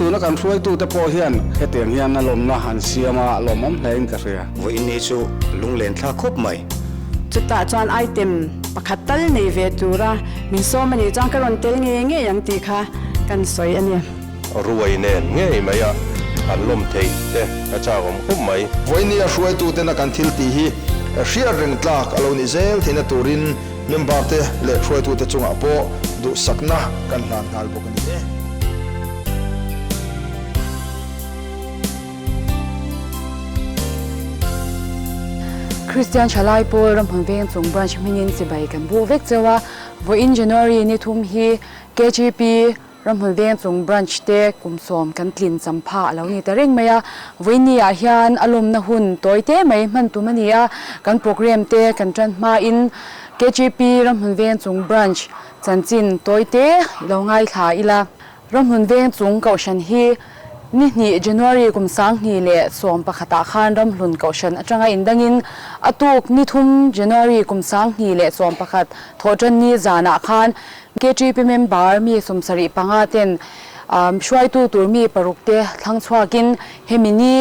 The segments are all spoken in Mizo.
Tuna kan hruaitute pawh hian hetiang hian a lawmna an siam a, lawmawm hlein ka hria. Vawiin ni chu lunglen thlak khawp mai. Chutah chuan item pakhat tal nei ve tura min sawm a nih chuan ka rawn tel ngei ngei ang tih kha kan sawi a ni. Ruai nen ngei mai a an lawm theih te a chak awm khawp mai. Vawinia hruaitutena kan thil tih hi hriat reng tlak a lo nih zel theihna turin member te leh hruaitute chungah pawh duhsakna kan hlan nghal bawk a ni e. Kristian Thalai Pawl Ramhmun Veng chung Branch hmingin chibai kan bu vek cheu a, vawiin January ni thum hi KGP Ramhmun Veng chung Branch te kum sawm kan tlin cham pha a lo ni ta reng mai a, vawiin ni ah hian a lawmna hun tawi te mai hman tum a ni a, kan programme te kan tan hmain KGP Ramhmun Veng chung Branch chanchin tawi te i lo ngaithla ila. Ramhmun Veng chung Kohhran hi ni hnih January kum 2011 ah khan Ramhlun Kohhran atanga indangin a tuk ni thum January kum 2011 thawhtanni zanah khan KTP member mi 75 ten hruaitu tur mi paruk te thlang chhuakin hemi ni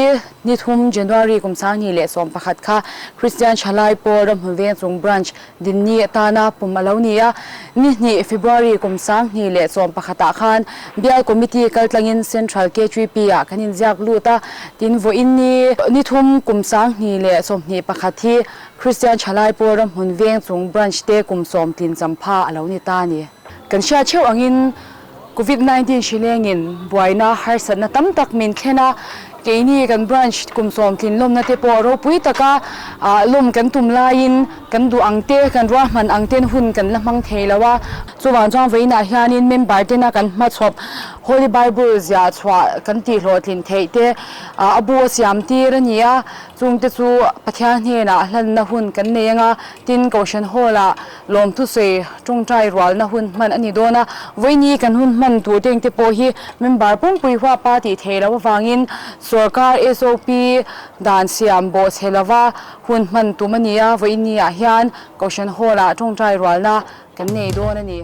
ni thum January kum 2011 kha Kristian Thalai Pawl Ramhmun Veng chung Branch Dinni atana pum a lo ni a, ni hnih February kum 2011 ah khan Bial Committee kaltlangin Central KTP ah kan inziak lut a, tin vawiin ni ni thum kum 2021 hi Kristian Thalai Pawl Ramhmun Veng chung Branch te kum sawm tlin champha a lo ni ta a ni. Kan hriat theuh angin Covid 19 hrilengin buaina harsatna tam tak min thlen a, keini kan branch kum sawm tlin lawmna te pawh ropui taka lawm kan tum laiin kan duh ang te, kan ruahman ang ten hun kan la hmang thei lo a. Chuvang chuan vawiinah hianin member tena kan hmachhawp Holy Bible ziah chhuah kan tih hlawhtlin theih te a bu a siam tir a ni a, chungte chu Pathian hnenah hlanna hun kan nei ang a, tin Kohhran Hall-ah Lawmthusawi tawngtai rualna hun hman a ni dawn a, vawiini kan hun hman tur te engte pawh hi member pumpui huapa tih theih loh avangin sorkar SOP dan siam bawh chhe lova hun hman tum a ni a, vawiini ah hian Kohhran Hall ah tawngtai rualna kan nei dawn a ni.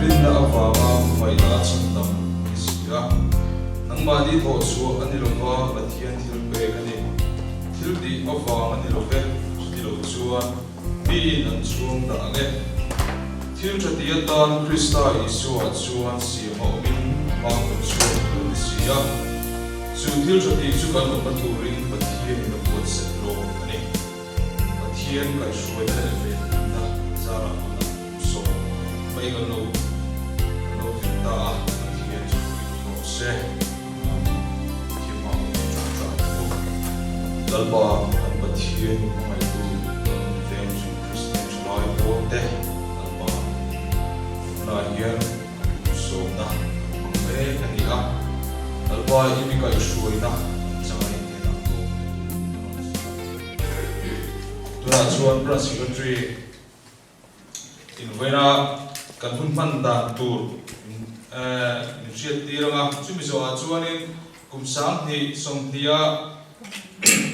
Rinna avanga hmangaihna a chhandam a ni si a, nangmahni thawh chhuah a ni lova Pathian thil pek a ni. Thil tih avang a ni lo ve, chuti lo chuan miin an chhuang dah ang e. Thil tha ti atan Krista Isua chuan siam a awmin hmang kan chhuak tur a ni si a, chu thil tha tih chu kan awmna turin Pathianin a buatsaih lawk a ni. Pathian kaihhruaina leh venhimna zarah tunah sawm mai kan lo kan lo tling ta a, Pathian chu i rawh se. Pathian hma awm hi ṭah ṭah bawk. Lalpa kan Pathian i hmangaihtu kan veng chu Kristian ṭhalai pawl te Lalpa tunah hian kan sawmna kan hmang mek a ni a, Lalpa i mi kaihhruaina kan chang a ni tihna pawh kan rawn sawi a. Tunah chuan Branch Secretary invawiina kan hun hman dan tur min hriat tir ang a, chumi zawhah chuanin kum 2020 a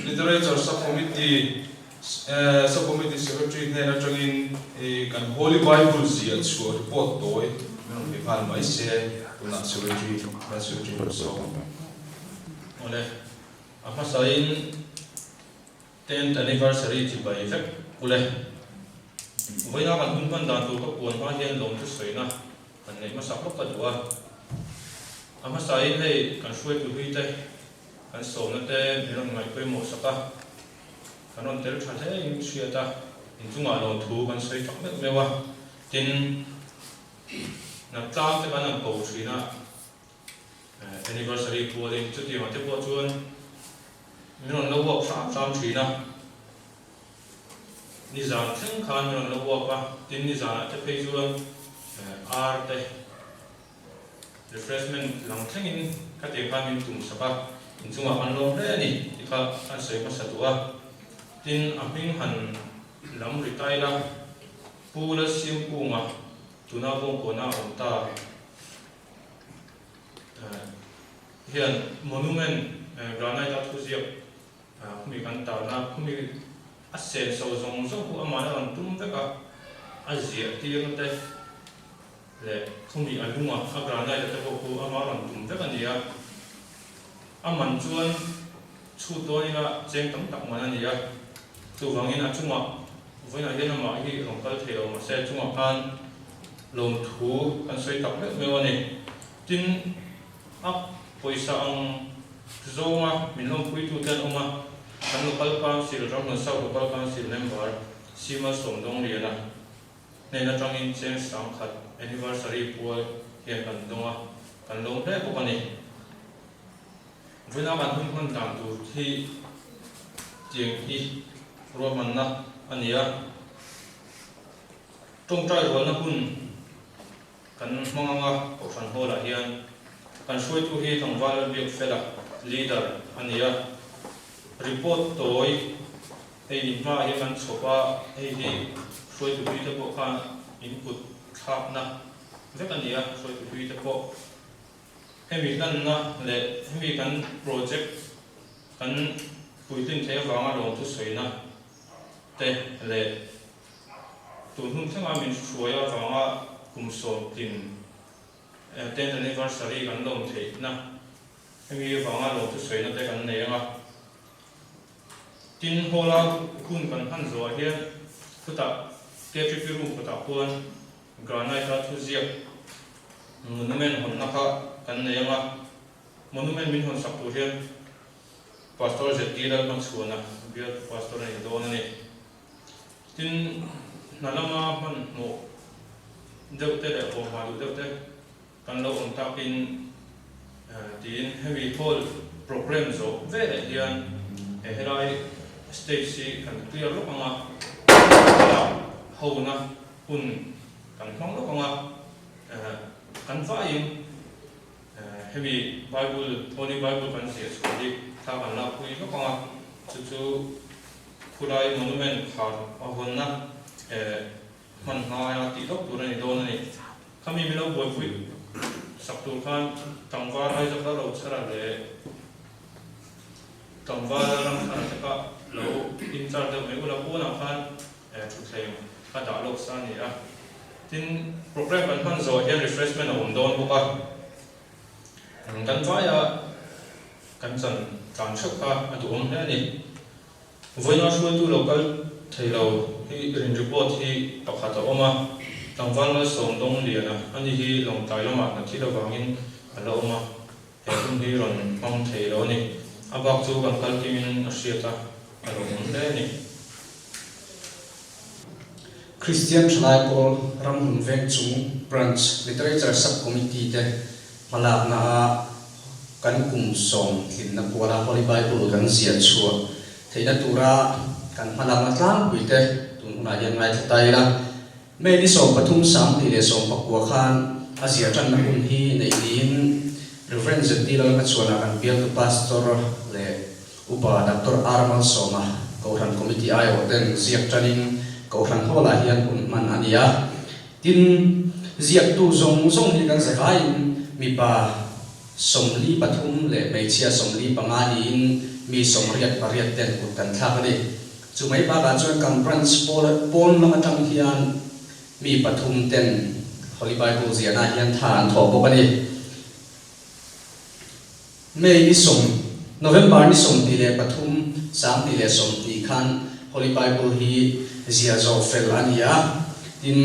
Literature Sub-Committee Sub-Committee Secretary hnen atangin kan Holy Bible ziah chhuah report tawi min rawn pe nghal mai se, tunah Secretary Branch Secretary rawn sawm. Awle. A hmasain Tenth Anniversary chibai vek ule. Vawiina kan hun hman dan tur ka puan hma hian lawmthu sawina kan neih hmasak lawk ka duh a. A hmasain hei kan hruaitu hlui te, kan sawmna te min rawn ngaih pawimawh sak a, kan rawn tel tha hle in hriat a, inchungah lawmthu kan sawi tak meuh meuh a, tin Natlang te kan han ko thin a. Anniversary pualin chutiangah te pawh chuan min rawn lo uap hram hram thin a, nizan thleng khan min rawn lo uap a, tin nizanah te phei chuan ar te Refreshment lam thlengin khatiang khan min tum sak a, inchungah kan lawm hle a ni tih kha an sawi hmasa duh a. Tin, a hming han lam ri ta ila, Pu Lalsiamkunga tuna Bawngkawna a awm ta hian monument granite a thuziak khumi kan tarna khumi a senso zawng zawng khu amah a rawn tum vek a, a ziah tirna te leh khumi a lunga a granite a te pawh khu ama rawn tum vek a ni a, a man chuan chhut dawn ila cheng tam tak man a ni a, chuvangin a chungah vawiinah hian amah hi rawn kal thei lo mahse a chungah khan lawmthu kan sawi tak meuh meuh a ni. Tin, a pawisa ang zawnga min lawmpuitute an awm a, kan Local Council, Ramhlun South Local Council member Sima Sawmdawngliana hnen atangin cheng sangkhat anniversary pual hian kan dawng a, kan lawm hle bawk a ni. Vawiina kan hun hman dan tur hi tiang hi ruahmanna a ni a, tawngtai rualna hun Kan hmang anga Kohhran Hall ah hian kan hruaitu hi tlangval Biakfela, Leader, a ni a. Report tawi hei in hmaah hian kan chhawp a, hei hi hruaitu hlui te pawh khan in kut thlakna vek a ni a, hruaitu hlui te pawh hemi hlanna leh hemi kan project kan puitlin theih avanga lawmthu sawina te leh Tun hun thlenga min hruai avanga kum sawmtin tenth anniversary kan lawm theihna hemi avanga lawmthu sawina te kan nei anga. Tin, hall-a hun kan hman zawhah hian khutah KTP room kawtah khuan granite-a thuziak monument hawnna kha kan nei anga. Monument min hawn sak tur hian Pastor ZT Lalhmachhuana bial pastor a ni dawn a ni. Tin, hna lama hmanhmawh deuh te leh hawhma duh deuh te kan lo awm takin tiin hemi hall programme zawh veleh hian he helai stage hi kan clear lawk ang a, thlalak hona hun kan hmang lawk ang a, kan vaiin hemi Bible, Holy Bible kan ziah chhuah hi thla kan lakpui lawk ang a, chu chu Khulai monument khar a hawnna hman hmaia tih lawk tur a ni dawn a ni. Khami milo buaipui sak tur khan tlangval Isaac la lo chhara leh tlangval Ramthana te kha lo in charge deuh mai ula pawnah khan thutthleng a dah lawk sa a ni a. Tin, programme kan hman zawh hian refreshment a awm dawn bawk a. Kan vaia kan chan tlan theuh kha a duhawm hle a ni. Vawiina hruaitu lo kal thei lo hi rin report hi pakhat a awm a, tlangval Malsawm Dawngliana ani hi Lawngtlai lamah hna thil avangin a la awm a, he hun hi rawn hmang thei lo a ni. A bak chu kan kal kimin a hriat a, a lo awm hle a ni. Kristian Thalai Pawl Ramhlun Veng Chung Branch Literature Sub-Committee te hmalakna a kan kum sawm tlinna kuala Holy Bible kan ziah chhuah theihna tura kan hmalakna tlangpui te tun hunah hian ngaithla ta ila. May ni 13 2019 khan a ziah tanna hun hi neih niin Rev. ZD Lalhmachhuana kan bialtu Pastor leh Upa Doctor R Malsawma Kohhran Committee aiawh ten ziak tanin Kohhran Hall-ah hian hun hman a ni a. Tin, ziaktu zawng zawng hi kan zavaiin mipa 43 leh hmeichhia 45 niin mi 88 ten kut kan thlak a ni. Chu mai bakah chuan kan branch pawn lam atang hian mi pathum ten Holy Bible ziahna hian tha an thawh bawk a ni. May ni sawm, November ni 23, 2020 khan Holy Bible hi ziah zawh fel a ni a, tin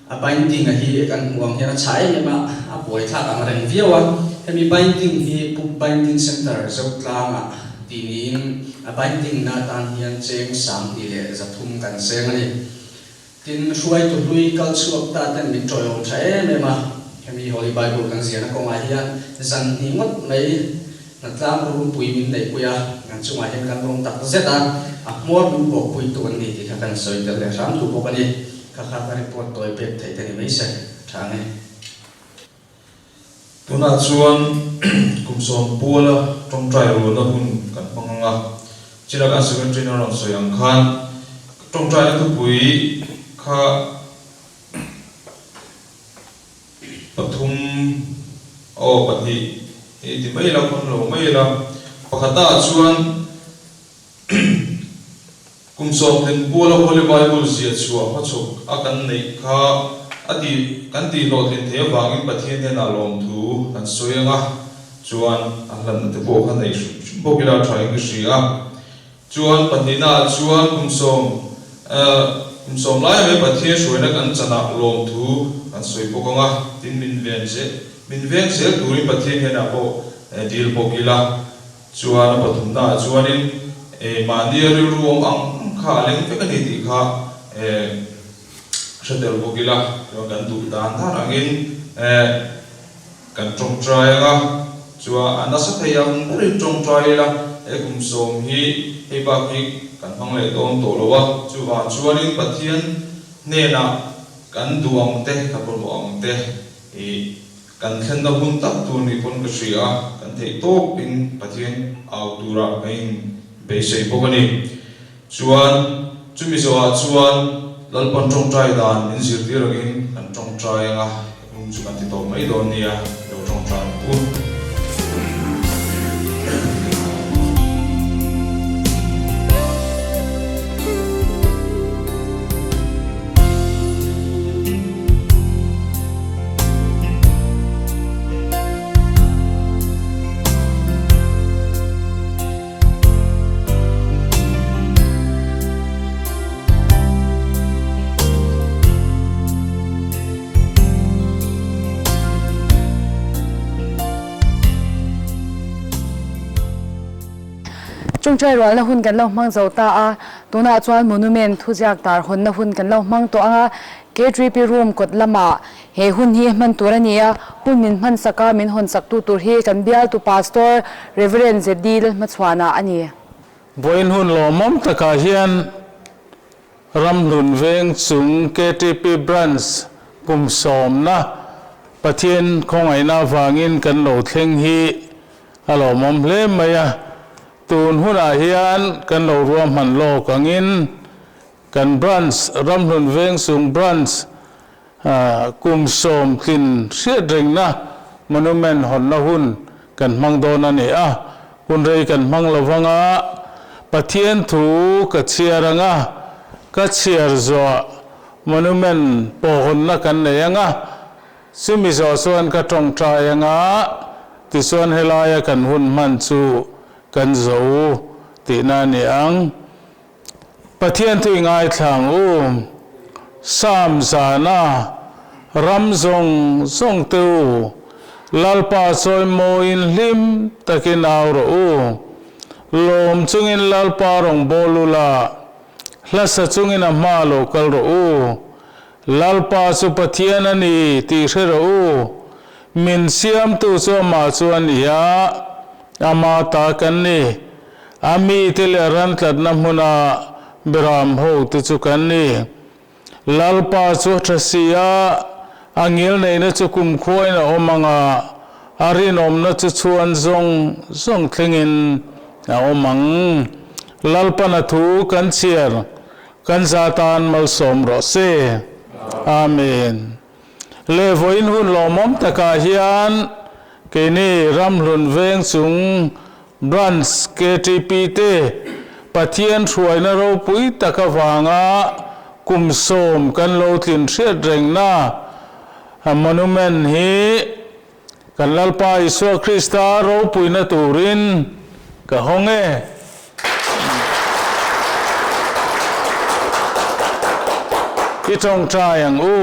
a binding a hi kan hmuh ang hian a chhah em em a, a buaithlak ang reng viau a. Hemi binding hi Book Binding Centre Zotlangah tih niin a binding na atan hian cheng 2100 kan seng a ni. Tin, hruaitu hlui kal chhuak ta ten min tawiawm tha em em a, hemi Holy Bible kan ziahna kawngah hian zan hnih ngawt mai hnatlang runpui min neihpui a, kan chungah hian kan lawm tak zet a, a hmawr min bawkpuitu an ni tih kha kan sawi tel leh hram duh bawk a ni. Kha kha ka report tawi pek theih te ni mai se, tha ang e. Tunah chuan kum sawmpuala tawngtai rualna hun kan hmang ang a, Chilaka Secretary in a rawn sawi ang khan tawngtaina thupui kha pathum aw pahnih hi ti mai ila khawn lo mai ila pakhatah chuan Kum sawmtlin puala Holy Bible ziah chhuah hmachhawp a kan neih kha a tih kan tih hlawhtlin thei avangin Pathian hnenah lawmthu kan sawi ang a, chuan a hlanna te pawh kha neih hrim hrim bawk ila tha in ka hria a. Chuan pahnihnaah chuan kum sawm kum sawm laia mai Pathian hruaina kan chanah lawmthu kan sawi bawk ang a, tin min ven zel min veng zel turin Pathian hnenah pawh dil bawk ila. Chuan a pathumnaah chuanin mahnia rilru awm ang ang kha a leng vek a ni tih kha hre tel bawk ila, chuan kan duh dan dan angin kan tawngtai ang a, chuan a nasa thei ang berin tawngtai ila, he kum sawm hi hei bak hi kan hmang leh dawn tawh lo a, chuvang chuanin Pathian hnenah kan duh ang te, kan pawimawh ang te i Kan thlenna hun tak tur ni pawn ka hria a, kan theih tawkin Pathian au turah ka in beisei bawk a ni. Chuan chumi zawhah chuan Lalpan tawngtai dan min zirtir angin kan tawngtai anga hun chu kan ti tawp mai dawn nia, lo tawngtai ang u. Chungchai rualna hun kan lo hmang zo ta a, tunah chuan monument thuziak tar hawnna hun kan lo hmang tawh ang a, K3P room kawt lamah He hun hi hman tur a ni a, hun min hman sak a, min hawn sak tu tur hi kan bialtu Pastor Rev. ZD Lalhmachhuana a ni. Vawiin hun lawmawm takah hian Ramhlun Veng chung ktp Branch kum sawmna Pathian khawngaihna avangin kan lo thleng hi a lawmawm hle mai a, tun hunah hian kan lo ruahman lawk angin Kan Branch, Ramhlun Vengsung Branch, kum sawmtlin hriat rengna monument hawnna hun kan hmang dawn a ni a, hun rei kan hmang lo vang a, Pathian thu ka chhiar ang a, ka chhiar zuah monument pawh hawnna kan nei ang a, chumi zawh chuan ka tawngtai ang a, tichuan helaia kan hun hman chu kan zo tihna a ni ang. Pathian tui ngaithla ang u. Psalm zana ram zawng zawng te u, Lalpa chawi mawiin hlim takin au rawh u. Lawm chungin Lalpa rawn bawl u la, hlasa chungin a hma lo kal rawh u. Lalpa chu Pathian a ni tih hre rawh u. Min siamtu chu amah chu a ni a, ama ta kan ni. A mite leh rantlatna hmuna Beram hote chu kan ni. Lalpa chu a tha si a, a ngilneihna chu kumkhuain a awm ang a, a rinawmna chu chhuan zawng zawng thlengin a awm ang. Lalpan a thu kan chhiar, kan za tan malsawm rawh se. Amen. Leh vawiin hun lawmawm takah hian keini Ramhlun Veng chung Branch ktp te Pathian hruaina ropui tak avanga kum sawm kan lo tlin hriat rengna monument hi kan Lalpa Isua Krista ropuina turin ka hawng e. I tawngtai ang u.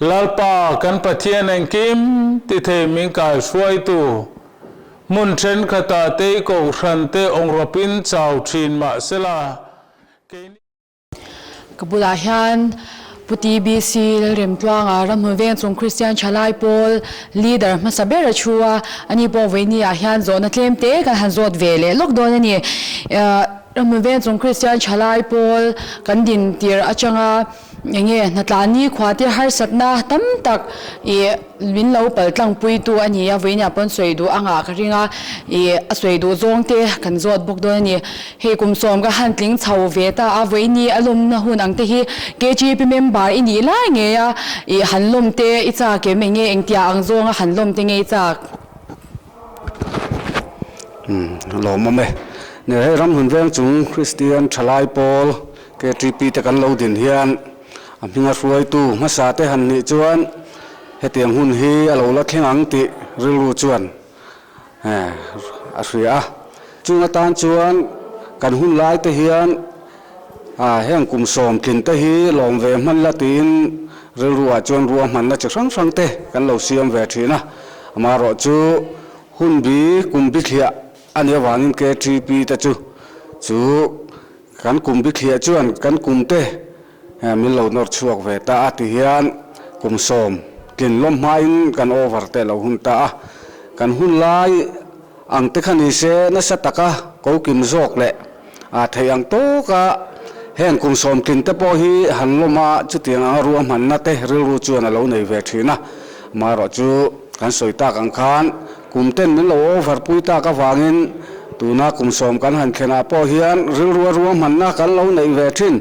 Lalpa kan Pathian engkim ti thei min kai hruaitu, hmun thenkhatah tei kohhran te awngrawpin chau thin mah sela, keini. Ka bulah hian Pu TBC Lalremtluanga Ramhmun Vengchung Kristian Thalai Pawl Leader hmasa ber a thu a, ani pawh vawinia hian zawhna tlem te kan han zawt ve leh lawk dawn a ni. Ramhmun Vengchung Kristian Thalai Pawl kan din tir atanga. Enge hnatlan ni khua te harsatna tam tak ih min lo pal tlangpuitu a ni a, vawiin ah pawn sawi duh anga ka ring a, ih a sawi duh zawng te kan zawt bawk dawn a ni. Hei kum sawm ka han tling chho ve ta a, vawiin ni a lawmna hun ang te hi KGP member i nih lai ngei a, ih han lawm te i chak em enge engtia ang zawnga han lawm te ngei chak? Umm lawmawm e. Nia hei Ramhlun veng chung Kristian thalai pawl KTP te kan lo din hian a hminga hruaitu hmasa te han nih chuan hetiang hun hi a lo la thleng ang tih rilru chuan a hria a. Chung atan chuan kan hun lai te hian heng kum sawm tlin te hi lawm ve hman la tiin rilru ah chuan ruahmanna chi hrang hrang te kan lo siam ve thin a. Amaherawhchu hun bi kum bithliah a nih avangin KTP te chu chu Kan kum bithliah chuan kan kum te min lo nawr chhuak ve ta a ti hian kum sawm tlin lawm hmain kan over te lo hun ta a. Kan hun lai ang te kha ni se nasa taka ko kim zawk leh a theih ang tawka heng kum sawm tlin te pawh hi han lawm a chutiang anga ruahmanna te rilru chuan a lo nei ve thin a. Amaherawhchu kan sawi tak ang khan Kum ten min lo over pui tak avangin tuna kum sawm kan han thlenah pawh hian rilrua ruahmanna kan lo neih ve thin.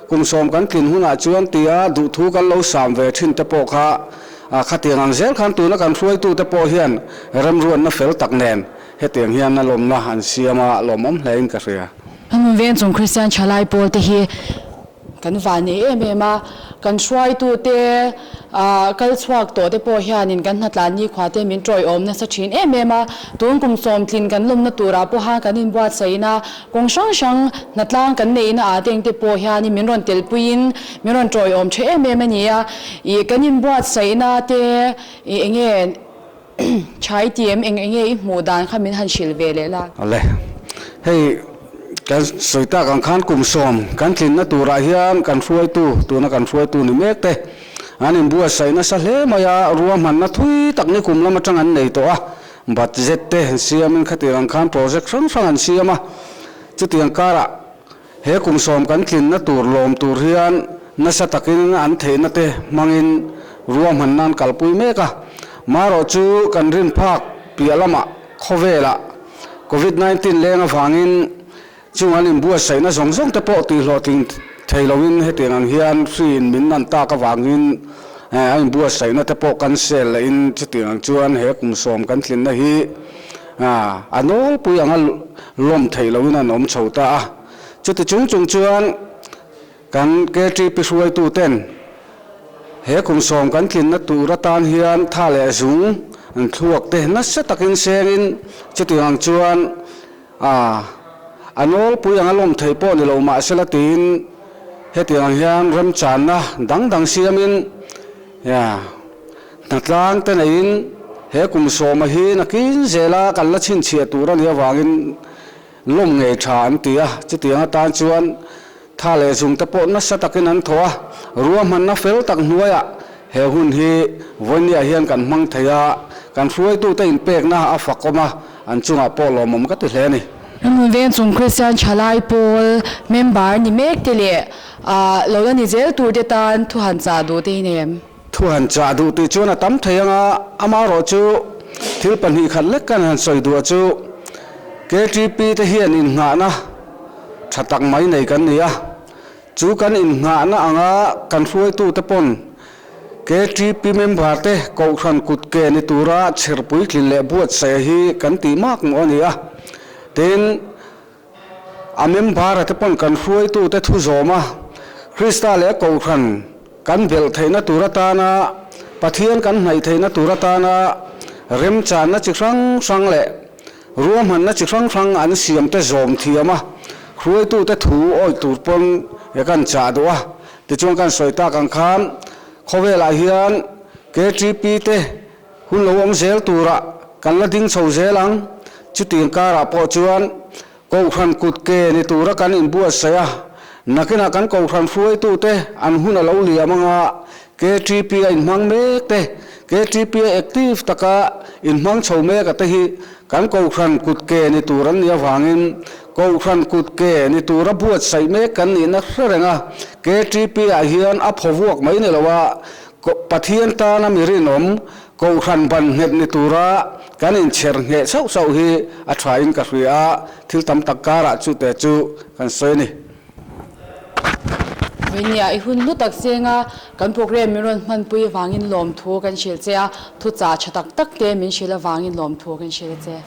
Kum sawm kan tlin hunah chuan tia duhthu kan lo sam ve thin te pawh kha khatiang ang zel khan tuna kan hruaitute pawh hian remruatna fel tak nen hetiang hian a lawmna an siam a, lawmawm hlein ka hria. Hmun veng chung Kristian thalai pawl te hi Kan van nei em em a, kan hruaitute kal chhuak tawh te pawh hianin kan hnatlan nikhua te min tawiawm nasa thin em em a, tun kum sawmtlin kan lawmna turah pawha kan inbuatsaihna kawng hrang hrang hnatlang kan neihna ah te engte pawh hianin min rawn telpuiin min rawn tawiawm tha em em a ni a, ih kan inbuatsaihna te ih enge Chhai ti em eng enge i hmuh dan kha min han hrilh ve leh la. Awle. Hei kan sawi tak ang khan kum sawm kan tlinna turah hian kan hruaitu tuna kan hruaitu ni mek te an inbuatsaih nasa hle mai a, ruahmanna thui tak ni kum lam atang an nei tawh a, budget te an siamin khatiang ang khan project hrang hrang an siam a, chutiang karah He kum sawm kan tlinna tur lawm tur hian nasa takin an theihna te hmangin ruahman nan kalpui mek a. Marawh chu kan rin phak piah lamah khawvelah Covid 19 leng avangin chung an inbuatsaihna zawng zawng te pawh tihhlawhtling thei loin hetiang ang hian hri in min nan tak avangin a inbuatsaihna te pawh cancel lehin chutiang ang chuan he kum sawm kan tlinna hi A nawlpui anga lawm theih loin an awm chho ta a. Chuti chung chung chuan kan KTP hruaituten he kum sawm kan tlinna tur atan hian tha leh zung an thluak te nasa takin sengin chutiang ang chuan a nawlpui anga lawm theih pawh ni lo mahsela tiin hetiang ang hian remchanna dang dang siamin Hnatlang te neiin he kum sawma hi nakin zela kan la chhinchhiah tur a nih avangin lawm ngei tha an ti a, chutiang atan chuan tha leh zung te pawh nasa takin an thaw a, ruahmanna fel tak hnuaiah he hun hi vawinia hian kan hmang thei a, kan hruaitute inpekna a fakawm a, an chungah pawh lawmawm ka ti hle a ni. Hmun veng chung Kristian thalai pawl member ni mek te leh lo la ni zel tur te tan thu han chah duh te hi nei em? Thu han chah duh tih chuan a tam thei ang a, amaherawh chu thil pahnih khat lek kan han sawi duh chu KTP te hian innghahna tha tak mai nei kan ni a, chu kan innghahna anga kan hruaitute pawn KTP member te Kohhran kut ke ni tura chherpui tlin leh buatsaih hi kan tih mak mawh a ni a, tin, A member-a te pawn kan hruaitute thu zawm a, Krista leh Kohhran kan belh theihna tur atana Pathian kan hnaih theihna tur atana remchanna chi hrang hrang leh ruahmanna chi hrang hrang an siamte zawm thiam a, hruaitute thu awih tur pawn he kan chah duh a. Tichuan kan sawi tak ang khan khawvelah hian KTP te Hun lo awm zel turah kan la ding chho zel ang. Chutiang karah pawh chuan Kohhran kut ke ni tura kan inbuatsaih a, nakinah kan Kohhran hruaitute an hun a lo liam anga KTP a inhmang mek te, KTP a active taka inhmang chho mek a te hi Kan Kohhran kutke ni tur an nih avangin Kohhran kutke ni tura buatsaih mek kan nihna hre reng a, KTP ah hian a phaw vuak mai ni lo a, Pathian tana mi rinawm Kohhran ban nghet ni tura kan inchher ngheh chauh chauh hi a thain ka hria a, thil tam tak karah chute chu kan sawi a ni. Vainia, i hun hlu tak chenga kan program min rawn hmanpui avangin lawmthu kan hrilh che a, thuchah tha tak tak te min hrilh avangin lawmthu kan hrilh a che.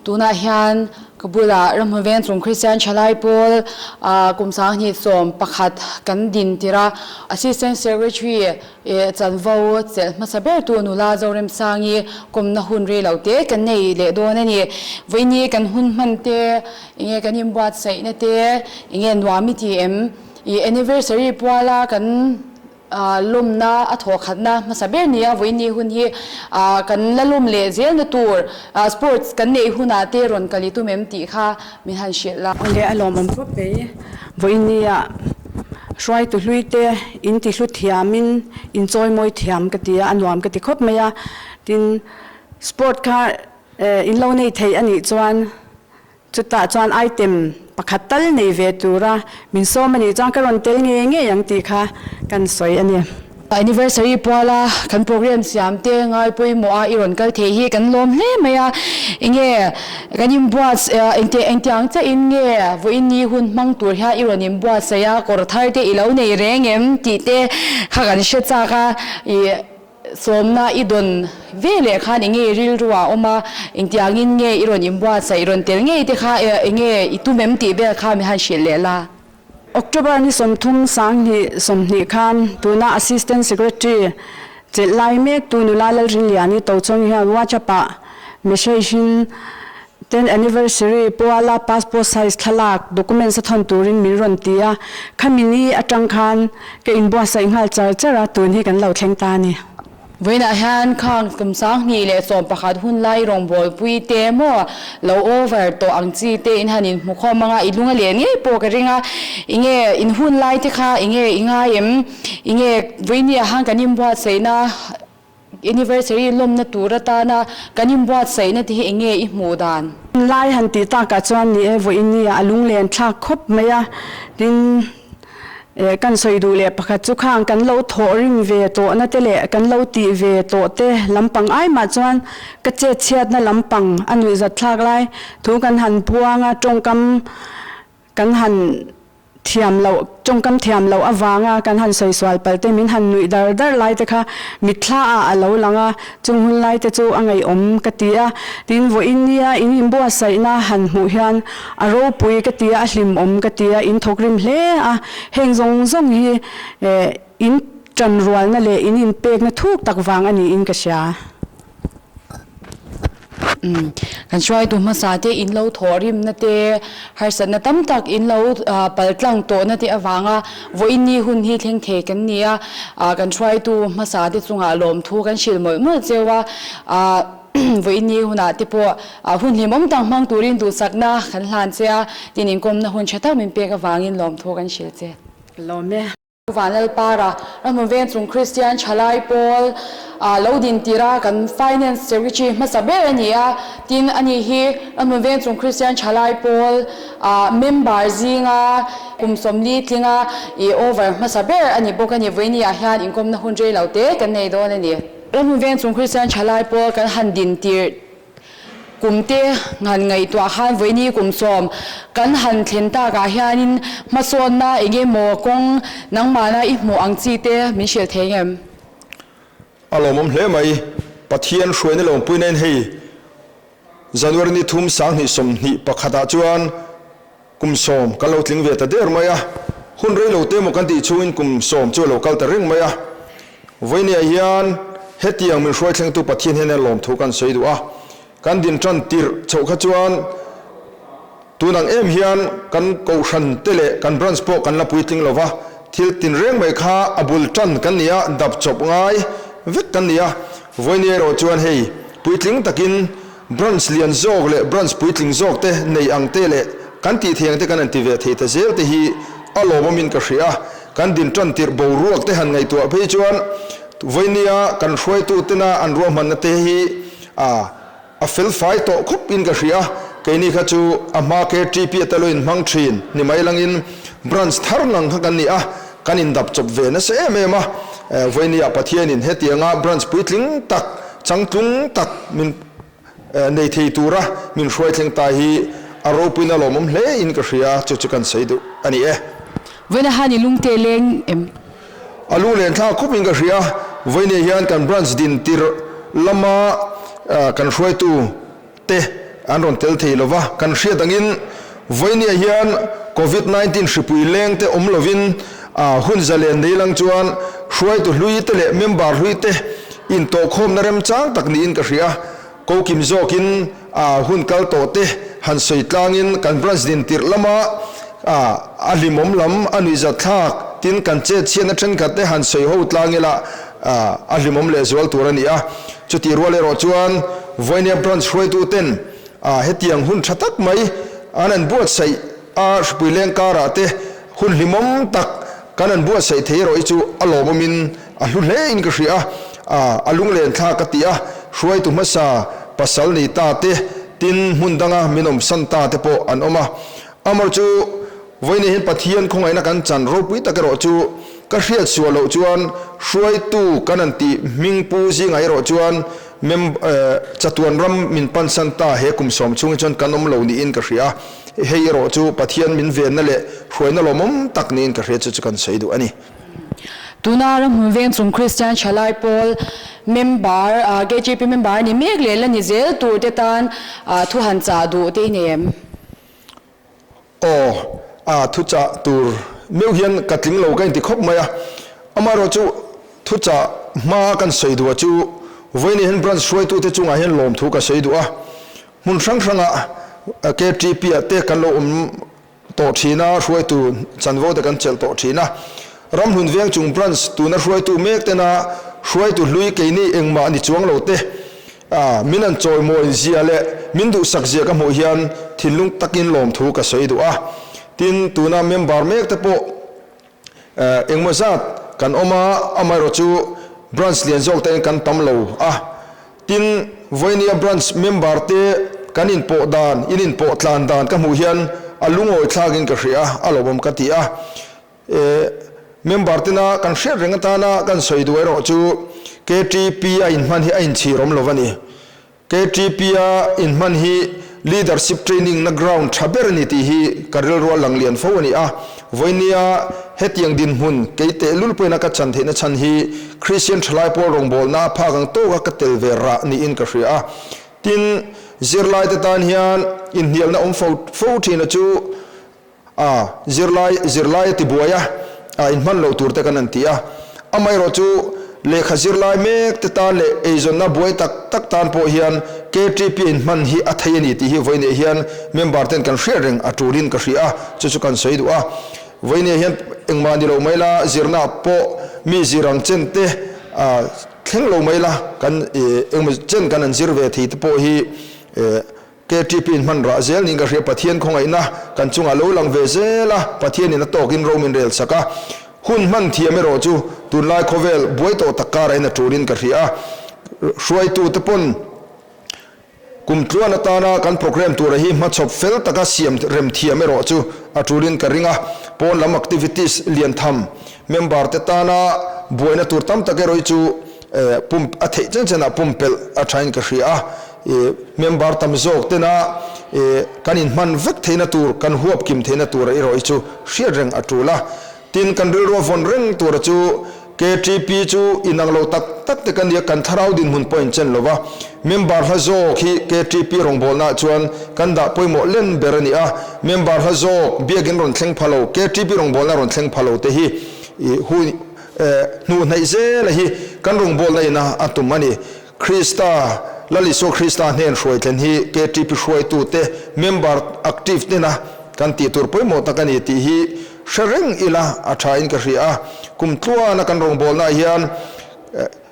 Tunah hian ka bulah Ramhmun Vengchung Kristian Thalai Pawl kum 2011 kan din tirh a, Assistant Secretary chanvo chelh hmasa bertu nula Zoremsangi kawmna hun rei lo te kan nei leh dawn a ni. Vawiini kan hun hman te Enge kan inbuatsaihna te, enge nuam i ti em? I anniversary puala kan lawmna a thawhkhatna hmasa ber nia vawiini hun hi kan la lawm leh zelna tur sports kan neih hunah te rawn kal i tum em tih kha min han hrilh la. Awle a lawmawm khawp mai. Vawiini-ah hruaitu hlui te in ti hlu thiamin in chawimawi thiam ka ti a, a nuam ka ti khawp mai a. Tin, sport kha in lo nei thei a nih chuan Chutah chuan item pakhat tal nei ve tura min sawm a nih chuan ka rawn tel ngei ngei ang tih kha kan sawi a ni. Anniversary puala kan program siam te ngai pawimawh a i rawn kal thei hi kan lawm hle mai a, enge kan inbuat engte engtiang chiah in nge vawiin ni hun hmang tur hian i rawn inbuatsaih a, kawr thar te i lo nei reng em tih te kha kan hre chak a, i Sawmna i dawn ve leh khan enge i rilru ah awm a, engtiangin nge i rawn inbuatsaih, i rawn tel ngei te kha enge i tum em tih vel kha min han hrilh leh la. October ni 30, 20 khan tuna Assistant Secretary chelh lai mek tu nula Lalrinliani Tochawng hian WhatsApp ah message in Ten anniversary puala passport size thlalak documents a thawn turin min rawn ti a, khami ni atang khan ka inbuatsaih nghal char char a, tun hi kan lo thleng ta a ni. Vawiinah hian khang kum 2011 hun lai rawngbawlpui te maw lo over tawh ang chi te in han inhmukhawm anga i lung a len ngei pawh ka ring a, enge in hun lai te kha enge i ngai em, enge vawiini ah khan kan inbuatsaihna Anniversary lawmna tur atana kan inbuatsaihna te hi eng nge i hmuh dan? Lai han tih takah chuan ni e, vawiin ni ah a lunglen thlak khawp mai a, tin kan sawi duh leh pakhat chu khang kan lo thawh rim ve tawhna te leh kan lo tih ve tawh te lampang ai mah chuan ka chet chhiatna lampang a nuihzat thlak lai thu kan han puang a, tawngkam kan han thiam loh, tawngkam thiam loh avanga kan han sawi sual palh te, min han nuih dar dar lai te kha mitthla ah a lo lang a, chung hun lai te chu a ngaihawm ka ti a, tin vawiin nia in inbuatsaihna han hmuh hian a ropui ka ti a, a hlimawm ka ti a, in thawkrim hle a, heng zawng zawng hi in tanrualna leh in inpekna thuk tak vang a niin ka hria. Kan hruaitu hmasa te in lo thawhrimna te, harsatna tam tak in lo paltlang tawhna te avanga vawiin hun hi thleng thei kan ni a, kan hruaitu hmasa te chungah lawmthu kan hrilh mawlh mawlh cheu a, vawiin hunah te pawh hun hlimawm tak hmang turin duhsakna kan hlan che a, tin inkawmna hun tha tak min pek avangin lawmthu kan hrilh che. Lawm e. Vanlalpara, Ramhmun Vengchung Kristian Thalai Pawl lo din tir a, kan Finance Secretary hmasa ber a ni a, tin ani hi Ramhmun Vengchung Kristian Thalai Pawl member zinga kum 40 tlinga i over hmasa ber a ni bawk a ni. Vawiini ah hian inkawmna hun rei lo te kan nei dawn a ni. Ramhmun Vengchung Kristian Thalai Pawl kan han din tir Kum te han ngaihtuah khan vawiini kum 10 kan han thlen takah hianin hmasawnna eng emaw kawng nangmahna i hmuh ang chi te min hrilh thei ngem? A lawmawm hle mai, Pathian hruaina lawmpuina in hei January ni thum 2021 ah chuan kum 10 kan lo tling ve ta der mai a, hun rei lo te maw kan tih chhungin kum 10 chu a lo kal ta reng mai a. Vawinia hian hetiang min hruai thlengtu Pathian hian lawmthu kan sawi duh a, kan din tan tirh chhoh kha chuan tun ang em hian kan kohhran te leh kan branch pawh kan la puitling lo va, thil tinreng mai kha a bul tan kan ni a, dap chawp ngai vek kan ni a. Vawinia erawh chuan hei puitling takin branch lian zawk leh branch puitling zawk te nei ang te leh kan tih thei ang te kan han ti ve thei ta zel te hi a lawmawmin ka hria a. Kan din tan tirh boruak te han ngaihtuah phei chuan vawinia kan hruaitu tena an ruahmanna te hi a A fel fai tawh khawp in ka hria, keini kha chu a hma KTP a talo in hmang thin ni mai langin branch thar ngang kha kan ni a, kan in dap chawp ve nasa em em a, vawinia Pathianin hetianga branch puitling tak, changtlung tak min nei thei tura min hruai thleng ta hi a ropuina lawmawm hle in ka hria, chu chu kan sawi duh a ni e. Vawiina han i lungte leng em? A lu len thlak khawp in ka hria, vawinia hian kan branch din tirh lama kan hruaitu te an rawn tel thei lova, kan hriat angin vawinia hian Covid 19 hripui leng te awm lovin hun zalen nei lang chuan hruaitu hlui te leh member hlui te intawhkhawmna remchang tak niin ka hria. Ko kim zawkin hun kal tawh te han sawi tlangin kan branch din tirh lama a hlimawm lam a nuihzat thlak tin kan chet chhiatna thenkhat te han sawi ho tlang ila a hlimawm lehzual tur a ni a. Chutih rual erawh chuan Vawinia branch hruaitu ten hetiang hun tha tak mai an an buatsaih a hripui leng karah te hun hlimawm tak kan an buatsaih thei erawh hi chu a lawmawmin A hlu hle in ka hria a, a lunglen thlak ka ti a, hruaitu hmasa pasal nei ta te, tin hmun danga min awmsan ta te pawh an awm a. Amor chu vawiin hian Pathian khawngaihna kan chan ropui tak erawh chu ka hriat suah loh chuan hruaitu kan an tih hming pu zingah erawh chuan mem chatuan ram min pansan ta he kum sawm chhungin chuan kan awm lo niin ka hria a, hei erawh chu Pathian min venna leh hruaina lawmawm tak niin ka hria chu chu kan sawi duh a ni. Tuna ramhmun veng chung Kristian Thalai Pawl member, KGP member ni mek leh la ni zel tur te tan thu han chah duh te i nei em? Aw, a thu chah tur meuh hian ka tling lo ka inti khawp mai a, amaherawhchu thu chah hma kan sawi duh a chu vawiin hian branch hruaitute chungah hian lawmthu ka sawi duh a, hmun hrang hrangah KTP ah te kan lo awm tawh thin a, hruaitu chanvo te kan chelh tawh thin a. Ramhlun veng chung branch tuna hruaitu mek tena hruaitu hlui keini engmah ni chuang lo te min an chawimawi zia leh min duhsak zia ka hmuh hian thinlung takin lawmthu ka sawi duh a. Tin, tuna member mek te pawh Engmaw zat kan awm a, amaherawh chu branch lian zawk te kan tam lo a. Tin, vawinia branch member te kan inpawh dan, in inpawh tlan dan ka hmuh hian a lungawi thlakin ka hria a, a lawmawm ka ti a. Member tena kan hriat reng atana kan sawi duh erawh chu KTP a inhman hi a inchhir awm lo a ni. KTP-a inhman hi leadership training na ground tha ber a ni tih hi ka rilrual lang lian fo a ni a. Vawinia hetiang dinhmun kei tehlul pawhin a ka chan theihna chhan hi Christian thalai pawl rawngbawlna a phak ang tawka ka tel ve rah niin ka hria a. Tin, zirlaite tan hian inhnialna awm fo fo thina chu A, zirlai, zirlai a ti buai a, a inhman loh tur te kan han ti a. Amaherawh chu lehkha zirlai mek te tan leh eizawnna buai tak tak tan pawh hian KTP a inhman hi a thei a ni tih hi vawiineh hian member ten kan hriat reng a tulin ka hria a, chu chu kan sawi duh a. Vawiineh hian engmah ni lo mai la, zirna pawh mi zir ang chen te thleng lo mai la, kan engmaw chen kan han zir ve thei te pawh hi KTP in hman rah zel niin ka hria, Pathian khawngaihna kan chungah lo lang ve zel a, Pathianin a tawkin ro min rel sak a, hun hman thiam erawh chu tunlai khawvel buai tawh tak karah in a tulin ka hria a, hruaitute pawn kum tluan atana kan program tura hi hmachhawp fel taka siam rem thiam erawh chu a tulin ka ring a, pawn lam activities lian tham member te tana buaina tur tam tak erawh hi chu pump a theih chen chenah pumpelh a thain ka hria a. Member tam zawk tena kan inhman vek theihna tur, kan huap kim theihna tura erawh hi chu hriat reng a tul a. Tin, kan rilru a vawn reng tura chu KTP chu inang lo tak tak te kan nia, kan thlarau dinhmun pawh inchen lo va. Member hla zawk hi KTP rawngbawlnaah chuan kan dah pawimawh len ber a ni a. Member hla zawk biakin rawn thleng pha lo, KTP rawngbawlna rawn thleng pha lo te hi hu hnuhhnaih zela hi kan rawngbawlna ina a tum a ni. Krista, Lal Isua Krista hnen hruai thlen hi KTP hruaitute, member active tena kan tih tur pawimawh tak a ni tih hi hre reng ila a tha in ka hria a. Kum tluana kan rawngbawlnaah hian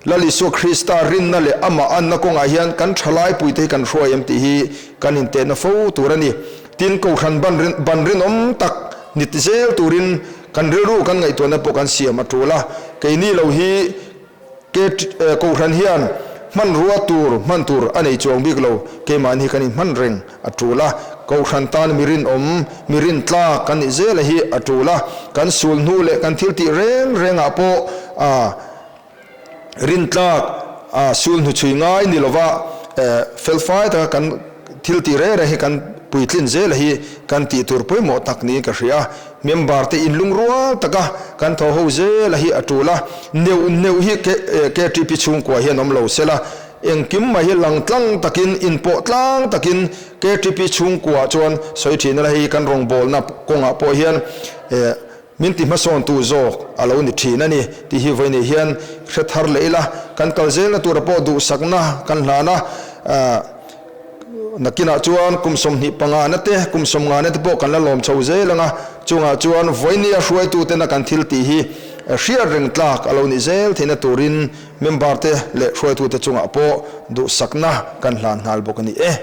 Lal Isua Krista rinna leh amah anna kawngah hian kan thalai puite hi kan hruai em tih hi kan intehna fo tur a ni. Tin, Kohhran ban rinawm tak ni ti zel turin kan rilru kan ngaihtuahna pawh kan siam a tul a. Keini lo hi Kohhran hian Hmanrua tur hman tur a nei chuang bik lo, keimahni kan inhman reng a tul a, Kohhran tan mi rinawm, mi rintlak kan nih zela hi a tul a, kan sul hnu leh kan thil tih reng rengah pawh a rintlak a sul hnu chhui ngai ni lova felfai taka kan thil tih reng reng hi kan puitlin zela hi kan tih tur pawimawh tak niin ka hria a. Member te inlungrual taka kan thaw ho zela hi a tul a, neuh neuh hi KTP chhungkua hian awm lo sela, engkim mai hi lang tlang takin, inpawh tlang takin KTP chhungkua chuan sawi thin ila, hei kan rawngbawlna kawngah pawh hian min ti hmasawntu zawk a lo ni thin a ni tih hi vawiin hian hre thar leh ila, kan kal zelna tura pawh duhsakna kan hlan a. Nakinah chuan kum 25 na te, kum 50 na te pawh kan la lawm chho zel ang a, chungah chuan vawinia hruaitutena kan thil tih hi hriat reng tlak a lo nih zel theihna turin member te leh hruaitute chungah pawh duhsakna kan hlan nghal bawk a ni e.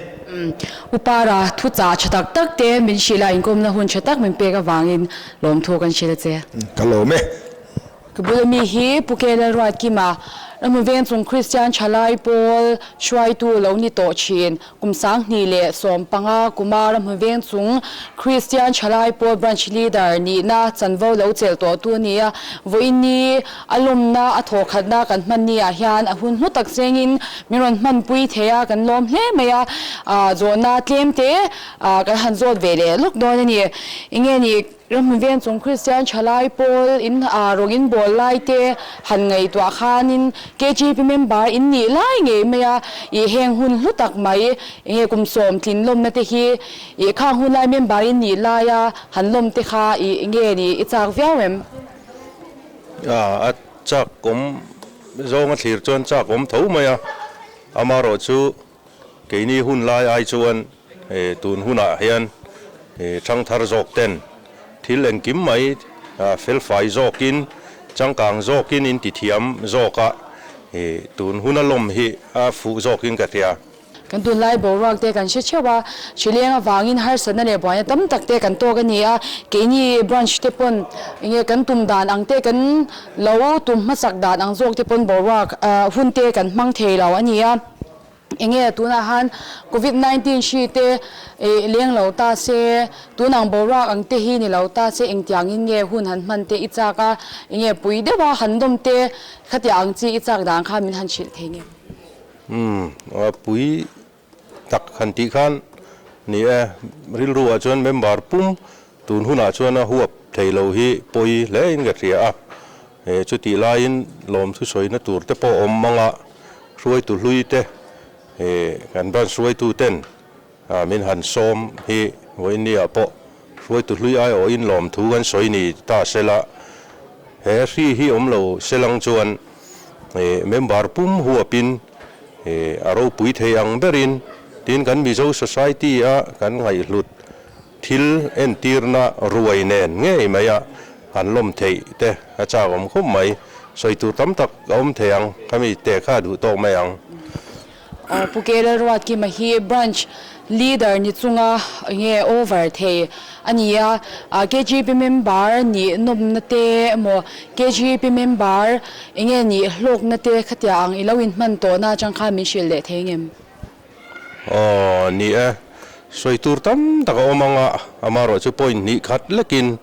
Upara thuchah tha tak tak te min hrilh a, inkawmna hun tha tak min pek avangin lawmthu kan hrilh a che. Ka lawm e. Ka bula mi hi Pu Ke Lalruatkima, Ramhmun Veng chung Kristian Thalai Pawl hruaitu lo ni tawh thin. Kum 2015 kuma Ramhmun Veng chung Kristian Thalai Pawl Branch Leader nihna chanvo lo chelh tawhtu a ni a. Vawiin ni a lawmna a thawhkhatna kan hman ni ah hian a hun hlu tak chengin min rawn hmanpui thei a, kan lawm hle mai a. Zawhna tlem te kan han zawt ve leh lawk dawn a ni. Enge ni? Ramhmun veng chung Kristian thalai pawl in rawng in bawl lai te han ngaihtuah khanin KGP member in nih lai ngei mai a, ih heng hun hlu tak mai enge kum sawm tlin lawmna te hi ih khang hun lai member in nih laia han lawm te kha ih nge ni i chak viau em? A chak awm zawnga thlir chuan chak awm tho mai a, amaherawhchu Keini hun lai ai chuan tun hunah hian thangthar zawk ten thil engkim mai felfai zawkin changkang zawkin in tithiam zawk a, tun huna lawm hi a fuh zawkin ka hria. Kan tunlai boruak te kan hre theuh a, hrileng avangin harsatna leh buaina tam tak te kan tawk a ni a, keini branch te pawn enge kan tum dan ang te kan lo tum hmasak dan ang zawk te pawn boruak hun te kan hmang thei lo a ni a. Enge tunah han Covid 19 hri te leng lo ta se, tun ang boruak ang te hi ni lo ta se engtiangin nge hun han hman te i chak a, enge pui deuh a han dawm te khatiang ang chi i chak dan kha min han hrilh thei nge? Umm, pui tak han tih khan ni e, rilru ah chuan member pum tun hunah chuan a huap thei lo hi pawi hle in ka hria a. He chutih laiin lawmthu sawina tur te pawh awm mang a, hruaitu hlui te kan branch hruaitu ten min han sawm hi vawiinniah pawh hruaitu hlui aiawhin lawmthu kan sawi ni ta sela, he hri hi awm lo selang chuan member pum huapin a ropui thei ang berin tin kan Mizo Society a kan ngaihhlut Thil entirna ruai nen ngei mai a han lawm theih te a chak awm khawp mai. Sawi tur tam tak a awm thei ang, khami te kha duh tawk mai ang. Pu Ke Lalruatkima hi Branch Leader ni chunga nge over thei a ni a, KGP member nih nawmna te emaw KGP member enge nih hlawkna te khatia ang i lo inhman tawhna atang khan min hrilh leh thei ngem? Aw, ni e. Sawi tur tam tak a awm ang a, amaherawh chu point hnih khat lekin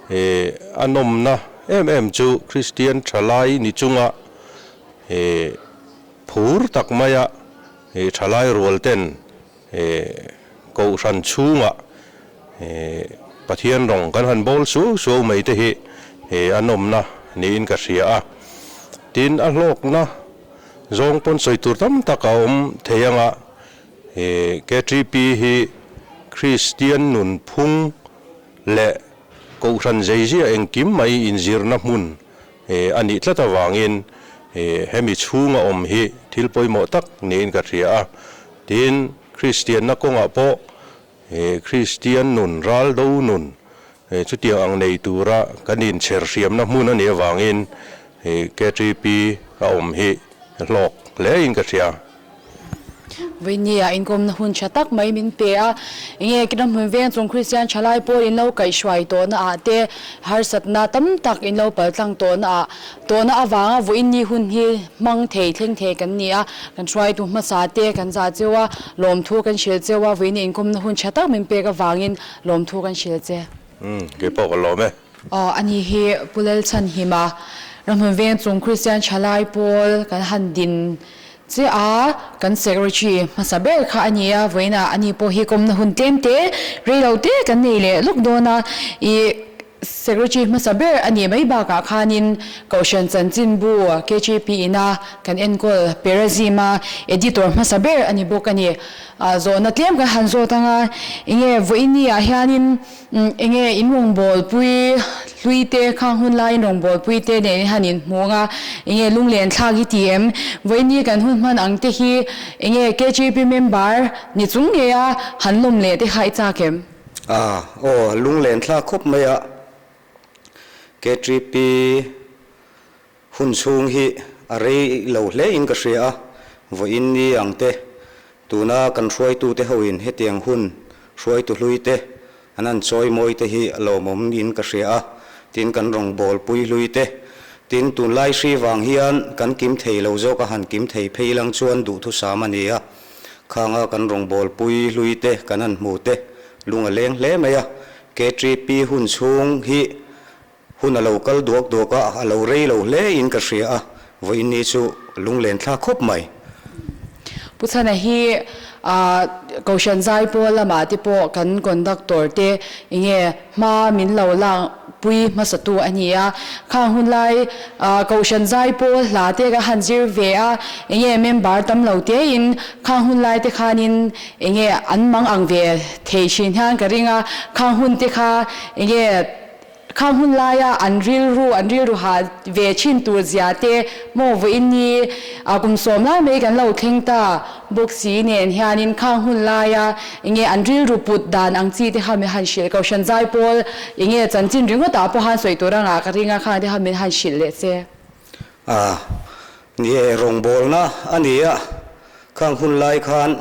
he a nawmna em em chu Kristian thalai ni chunga he phur tak maia he thalai rual ten he Kohhran chhunga he Pathian rawng kan han bawl suau suau mai te hi he a nawmna niin ka hria a. Tin, a hlawkna Zawng pawn sawi tur tam tak a awm thei anga he KTP hi Kristian nunphung leh Kohhran zeizia engkim mai inzirna hmun a nih tlat avangin hemi chhunga awm hi thil pawimawh tak niin ka hria a. Tin, Kristianna kawngah pawh Kristian nun, raldo nun chutiang ang nei tura kan inchher hriamna hmun a nih avangin KTP a awm hi hlawk hle in ka hria. Vawinia inkawmna hun tha tak mai min pe a, enge Ramhmun veng chung Kristian thalai pawl in lo kaihhruai tawhna ah te harsatna tam tak in lo paltlang tawhna ah tawhna avanga vawiin hun hi hmang thei thleng thei kan ni a, kan hruaitu hmasa te kan zah cheu a, lawmthu kan hrilh cheu a, vawiin inkawmna hun tha tak min pek avangin lawmthu kan hrilh che. Umm, keipawh ka lawm e. Aw, ani hi Pu Lalchhanhima, Ramhmun veng chung Kristian thalai pawl kan han din Che a, kan secretary hmasa ber kha a ni a, vawiinah ani pawh hi kawmna hun tlem te, rei lo te kan nei leh lawk dawn a, ih secretary hmasa ber a nih mai bakah khanin Kohhran Chanchinbu KGP ina kan enkawl Perazim-a editor hmasa ber a ni bawk a ni. Zawhna tlem kan han zawt ang a, enge vawiinni-ah hianin Enge in rawngbawlpui hlui te khang hun lai in rawngbawlpui te nen in han inhmu anga enge lunglen thlak hi ti em? Vawiini kan hun hman ang te hi enge KGP member ni chung ngei a han lawm leh te kha i chak em? A, aw lunglen thlak khawp mai a, KGP hun chhung hi a rei lo hle in ka hria a, vawiin ni ang te Tuna kan hruaitute hoin hetiang hun hruaitu hluite an han chawi mawite hi a lawmawm in ka hria a, tin kan rawngbâwl pui hluite, tin tunlai hri vang hian kan kim thei lo zawk a han kim thei phei lang chuan duhthusam a ni a, khanga kan rawngbâwl pui hluite kan han hmu te lung a leng hle mai a, KTP hun chhung hi Hun a lo kal duak duak a, a lo rei lo hle in ka hria a, vawiin ni chu lunglen thlak khawp mai. Pu Chhana hi Kohhran Zaipawl lamah te pawh kan conductor te enge hma min lo lak pui hmasatu a ni a, khang hun lai Kohhran Zaipawl hla te ka han zir ve a, enge member tam lo te in khang hun lai te khanin enge an mang ang ve thei thin hian ka ring a, khang hun te kha enge Khang hun laia an rilru an rilru ha ve thin tur zia te maw vawiin ni a kum sawm lai mai kan lo thleng ta bawk si nen hianin khang hun laia enge an rilru put dan ang chi te kha min han hrilh Kohhran Zaipawl enge chanchin ringawt ah pawh han sawi tur anga ka ring a khang te kha min han hrilh leh che. A ni e rawngbawlna a ni a khang hun lai khan.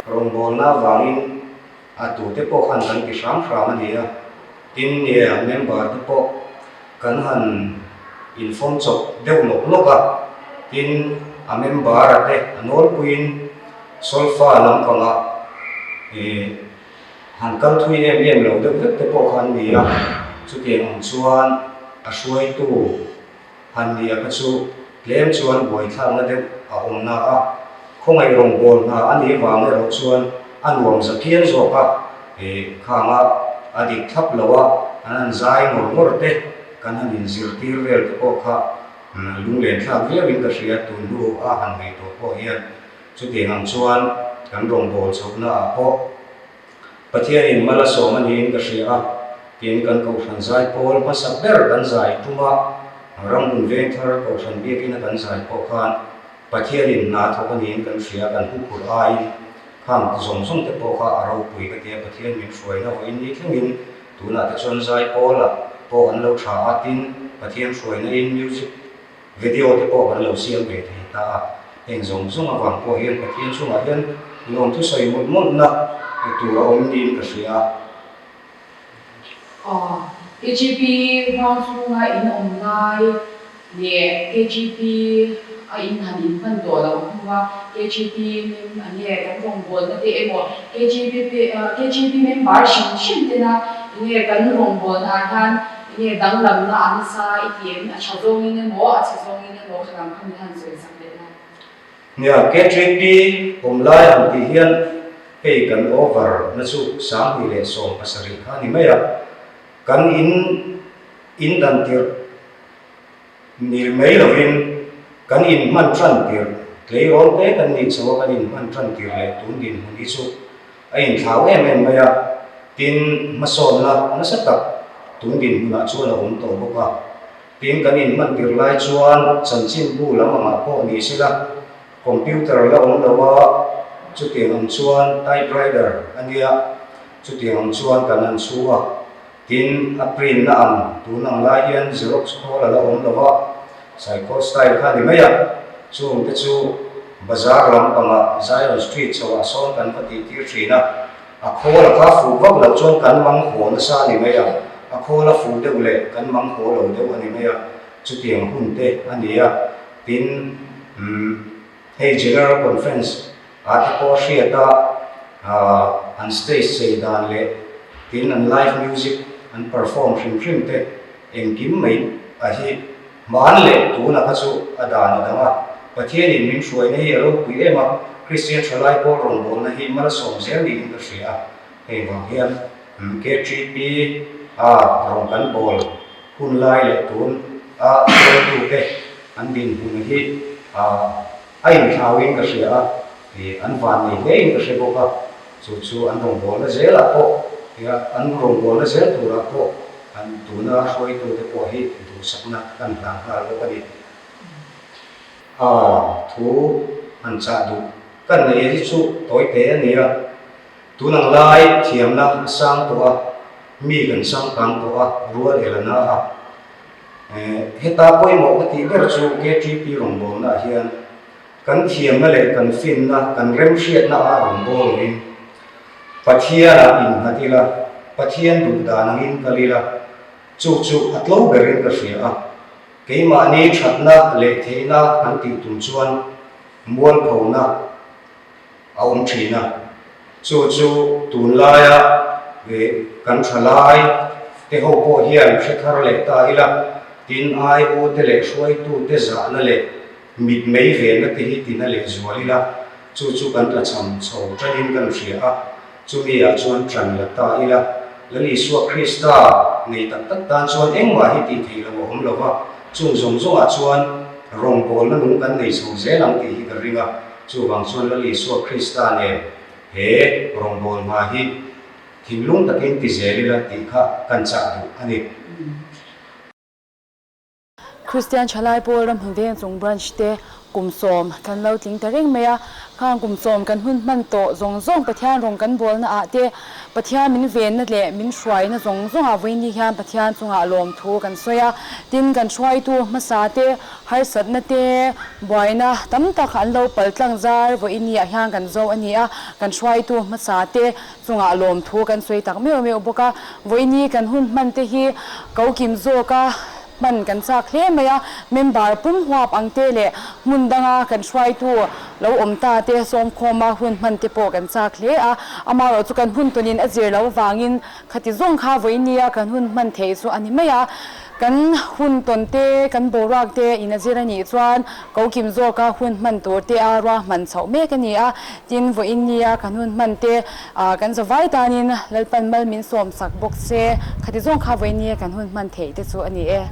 Rawngbawlna avangin A tute pawh khan kan ti hram hram a ni a, tin nge a member te pawh kan han inform chawp deuh lawk lawk a, tin a member a te a nawlpuiin solfa lampangah ih han kal thui em em lo deuh vek te pawh kha an ni a, chutiang ang chuan a hruaitu Han nia kha chu tlem chuan buaithlakna deuh a awm na a, khawngaih rawngbâwl hna a nih vang erawh chuan a nuam za phian zawk a, he khanga a dik thlap lo a, an han zai ngawr ngawr te, kan han inzirtir vel te pawh kha lunglen thlak viauin ka hria, tun hnu a han ngaihtuah pawh hian chutiang ang chuan kan rawngbâwl chhohna ah pawh Pathianin mal a sawm a niin ka hria a, tiin kan Kohhran zaipawl hmasa ber kan zai tum a, Ramhun Vengthar Kohhran biakina kan zai pawh khan Pathianin hna thawk a niin kan hria a, kan huphurh aiin khang ti zawng zawng te pawh kha a ropui ka tia, Pathian min hruaina vawiin ni thlengin tunah te chuan zaipawlah pawh an lo tha a, tin Pathian hruaina in music Video te pawh kan lo siam ve thei ta a, heng zawng zawng avang pawh hian Pathian chungah hian lawmthu sawi mawlh mawlhna tur a awm niin ka hria a. Aw, KGP huang chhunga in awm lai leh KGP a in han in hman tawh loh hnua KGP mem a nge kan rawngbawlna te emaw KGP KGP member hrim hrim tena enge kan rawngbawlna ah hian Enge danglamna a nasa i ti em? A tha zawngin emaw, a chhe zawngin emaw kha lam kha min han sawi sak leh la. Nia, KTP awm lai ang tih hian hei kan over na chu 2017 kha a ni mai a, kan in in dan tirh ni mai lovin kan in hman tan tirh tleirawl te kan nih chho a kan in hman tan tirh leh tun dinhmun hi chu A inthlau em em mai a, tin hmasawnna nasa tak tun dinhmunah chuan a awm tawh bawk a. Tin kan inhman tir lai chuan chanchinbu lam angah pawh ni sela, computer la awm lo a, chutiang ang chuan typewriter a nia, chutiang ang chuan kan han chhu a. Tin a print na ang tun ang lai hian xerox khawl a la awm lo a, cycle style kha a ni mai a, chungte chu. Bazar lampangah Zion Street chhoah sawn kan va tihtir thin a, a khawl a kha fuh vak loh chuan kan mang haw nasa a ni mai a, a khawl a fuh deuh leh kan mang haw lo deuh a ni mai a, chutiang hun te a ni a, tin umm hei General Conference ah te pawh a hriat a, an stage chei dan leh tin an live music an perform hrim hrim te engkim mai a hi Hmaan leh tuna kha chu a dan a dang a, Pathianin min hruaina hi a ropui em a, Kristian thalai pawl rawngbawlna hi malsawm zel niin ka hria a, hei vang hian KTP a rawn kan bawl hun lai leh tun a hruaitute an dinhmun hi a inthlauin ka hria a, an vannei hlein ka hre bawk a, chu chu an rawngbawlna zelah pawh an rawngbawlna zel turah pawh An tuna hruaitute pawh hi duhsakna kan hlan nghal bawk a ni. A thu han chah duh kan neih hi chu tawi te a ni a, tun ang lai thiamna a sang tawh a, mi kan changkang tawh a, rual el a na a. Heta pawimawh ka tih ber chu KTP rawngbawlnaah hian kan thiamna leh kan finna, kan remhriatna a rawn bawl lovin Pathianah innghat ila, Pathian duh dan angin kal ila, chu chu a tlo berin ka hria a. Keimahni thatna leh theihna kan tih tum chuan mualphona a awm thin a. Chu chu tunlaia kan thalai te ho pawh hian hre thar leh ta ila, tin aibu te leh hruaitu te zahna leh Mitmei venna te hi tina leh zual ila, chu chu kan tlachham chho tanin kan hria a, chumi ah chuan tan la ta ila, Lal Isua Krista nei tak tak tan chuan engmah hi tih theih loh a awm lo va, chung zawng zawngah chuan rawngbawlna nung kan nei chho zel ang tih hi ka ring a, chuvang chuan Lal Isua Krista nen he rawngbawlhna hi thinlung takin ti zel ila tih kha kan chah duh a ni. Kristian Thalai Pawl Ramhun Vengchung Branch te kum sawm kan lo tling ta reng mai a, khang kum sawm kan hun hman tawh zawng zawng Pathian rawng kan bawlna ah te, Pathian min venna leh min hruaina zawng zawng ah vawiin hian Pathian chungah lawmthu kan sawi a, tin kan hruaitu hmasa te, harsatna te, buaina tam tak an lo pal tlang zar vawiin ah hian kan zo a ni a, kan hruaitu hmasa te chungah lawmthu kan sawi tak meuh meuh bawk a, vawiin kan hun hman te hi ko kim zawk a hman kan chak hle mai a, member pum huap ang te leh hmun danga kan hruaitu lo awm ta te sawmkhawma hun hman te pawh kan chak hle a, amaherawh chu kan hun tawnin a zir loh avangin khati zawng kha vawinia kan hun hman theih chu a ni mai a. Kan hun tawn te, kan boruak te in a zir a nih chuan ko kim zawka hun hman tur te a ruahman chhoh mek a ni a, tin vawiin nia kan hun hman te kan zavai tanin Lalpan mal min sawm sak bawk se, khati zawng kha vawiin nia kan hun hman theih te chu a ni e.